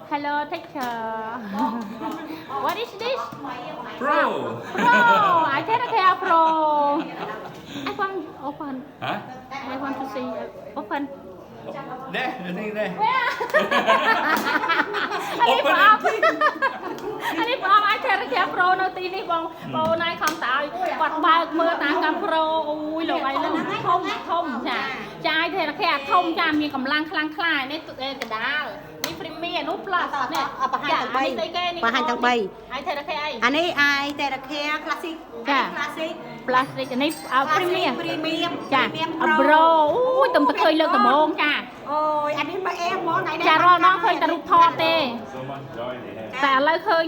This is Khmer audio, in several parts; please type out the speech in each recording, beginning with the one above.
Hello, teacher. What is this? Pro. Pro. iTeraCare Pro. I want open. Hả? I want to see open. There, the thing there. Where? អានេះ Open. ប្រអប់អានេះប្រអប់ iTeraCare Pro នៅទីនេះបងបងណៃខំតើឲ្យគាត់បើកមើលតាមកាំ Pro អូយលោកឯងនឹងធំធំចាចា iTeraCare ធំចាមានកម្លាំងខ្លាំងក្លានេះកដាលនេះ Premier នោះ Plus នេះ អបង្ហាញទាំងបី នេះស្អីគេនេះ បង្ហាញទាំងបី iTeraCare អី អានេះ iTeraCare Classic ចា Classic Plastic នេះ Premier Premium ចា Premium Pro អូយទំតែឃើញលើកដំបូងចា អូយអានេះមកអែហ្មងថ្ងៃនេះ ចារាល់ដងឃើញតែរូបថតទេ So much joy they have. តែឥឡូវឃើញ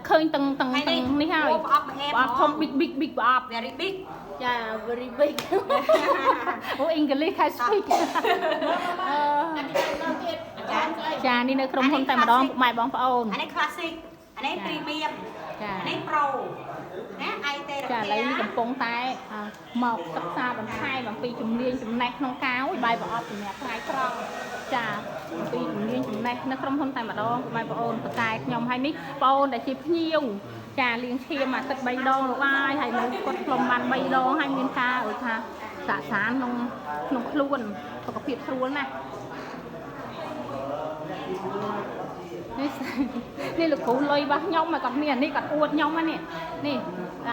ឃើញទាំងទាំងទាំងនេះហើយ អូប្រអប់មកអែ ប្រអប់ធំ big big big ប្រអប់ very big. ចា very big. អូ English ខែ speak. អឺ ចា ចានេះនៅក្រុមហ៊ុនតែម្ដងពុកម៉ែបងប្អូន អានេះ Classic អានេះ Premium ចា អានេះ Pro ណា iTeraCare ចាឥឡូវនេះកំពុងតែមកសិក្សាបន្ថែមអំពីជំនាញចំណេះក្នុងការអុយបាយប្រអប់សម្រាប់ថ្ងៃត្រង់ចាអំពីជំនាញចំណេះនៅក្រុមហ៊ុនតែម្ដងពុកម៉ែបងប្អូនតកែខ្ញុំហើយនេះបងអូនដែលជាភ្ញៀវចាលាងឈាមអាទិត្យ3ដងលោកហើយហើយនៅគាត់ផ្លុំបាន3ដងហើយមានការអុយថាសាកសានក្នុងក្នុងខ្លួនសុខភាពស្រួលណាស់នេះនេះលោកគ្រូលុយរបស់ខ្ញុំមកគាត់មានអានេះគាត់អួតខ្ញុំហ្នឹងនេះនេះ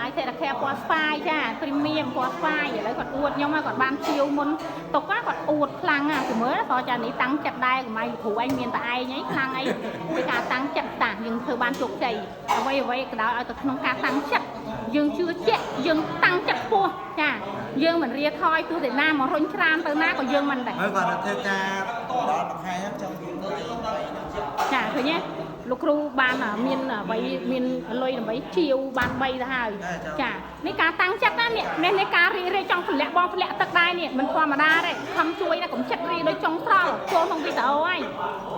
iTeraCare ពណ៌ស្វាយចា Premium ពណ៌ស្វាយឥឡូវគាត់អួតខ្ញុំហើយគាត់បានជាវមុនទុកគាត់អួតខ្លាំងណាស់មើលសចានេះតាំងចិត្តដែរកុំឲ្យលោកគ្រូឯងមានតែឯងអីខ្លាំងអីគឺការតាំងចិត្តតាយើងធ្វើបានជោគជ័យអ្វីអ្វីក៏ដោយឲ្យទៅក្នុងការតាំងចិត្តយើងជឿជាក់យើងតាំងចិត្តខ្ពស់ចាយើងមិនរាថយទោះតែណាមករុញច្រានទៅណាក៏យើងមិនដែរ ហើយគាត់ធ្វើការដល់មួយខែហ្នឹងចង់យើងថ្លៃថ្លៃហ្នឹង ចាឃើញទេលោកគ្រូបានមានអ្វីមានលុយដើម្បីជាវបាន3ទៅហើយចានេះការតាំងចិត្តណានេះនេះនេះការរីករាយចង់ធ្លាក់បងធ្លាក់ទឹកដែរនេះមិនធម្មតាទេខំជួយណាកុំចិត្តរីដូចចុងស្រល់ចូលក្នុងវីដេអូហើយ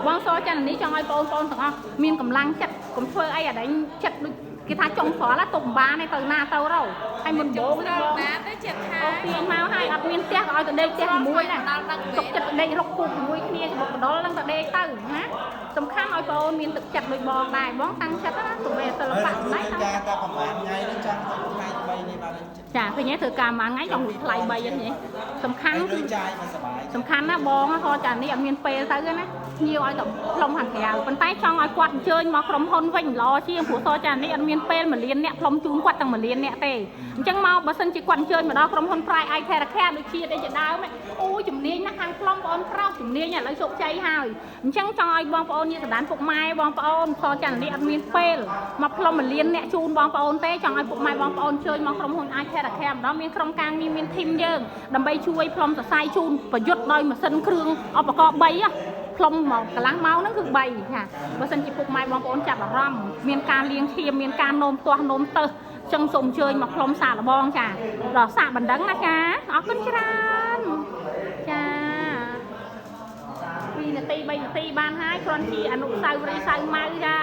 បងសចន្ទនេះចង់ឲ្យបងប្អូនទាំងអស់មានកម្លាំងចិត្តកុំធ្វើអីអាដែងចិត្តដូចគេថាចុងស្រល់ទុកបានទេទៅណាទៅរោហើយមុនបងនេះបង ណាទៅចិត្តថា អូទាញមកហើយអត់មានផ្ទះក៏ឲ្យទៅដេកផ្ទះជាមួយដែរទុកចិត្តទៅដេករកពូកជាមួយគ្នាច្បុកកដុលហ្នឹងទៅដេកទៅណាសំខាន់ឲ្យបងអូនមានទឹកចិត្តដូចបងដែរបងតាំងចិត្តណាទោះបីសិល្ ហើយ បៈមិន ធ្វើ ដែរតាំង ការតែប្រហែលថ្ងៃហ្នឹងចង់ទៅថ្លៃ3នេះបាន ចាឃើញទេធ្វើការមួយថ្ងៃចង់រួចថ្លៃ3ហ្នឹងញ៉េសំខាន់ ហើយលុ គឺ យចាយមកសប្បាយ សំខាន់ណាបងហោចានេះអត់មានពេលទៅទេណាភ្ញៀវឲ្យតែផ្លុំខាងក្រៅប៉ុន្តែចង់ឲ្យគាត់អញ្ជើញមកក្រុមហ៊ុនវិញល្អជាងព្រោះសចានេះអត់មានពេលមួយលានអ្នកផ្លុំជូនគាត់ទាំងមួយលានអ្នកទេអញ្ចឹងមកបើសិនជាគាត់អញ្ជើញមកដល់ក្រុមហ៊ុន Pride iTeraCare ដូចជាអីជាដើមអូជំនាញណាស់ខាងផ្លុំបងប្រុសជំនាញឥឡូវជោគជ័យហើយអញ្ចឹងចង់ឲ្យបងប្អូនញាតិសន្តានពុកម៉ែបងប្អូនសចានេះអត់មានពេលមកផ្លុំមួយលានអ្នកជូនបងប្អូនទេចង់ឲ្យពុកម៉ែបងប្អូនអញ្ជើញមកក្រុមហ៊ុន iTeraCare ម្ដងមានក្រុមការងារមាន team យើងដើម្បីជួយផ្លុំសរសៃជូនប្រយុទ្ធដោយម៉ាស៊ីនគ្រឿងឧបករណ៍3ហ៎ផ្លុំមកកន្លះម៉ោងហ្នឹងគឺ3ចាបើសិនជាពុកម៉ែបងប្អូនចាប់អារម្មណ៍មានការលាងឈាមមានការនោមទាស់នោមទៅចឹងសូមអញ្ជើញមកផ្លុំសាកល្បងចាដល់សាកបណ្ដឹងណាចាអរគុណច្រើនចា2នាទី3នាទីបានហើយគ្រាន់ជាអនុស្សាវរីយ៍សៅម៉ៅចា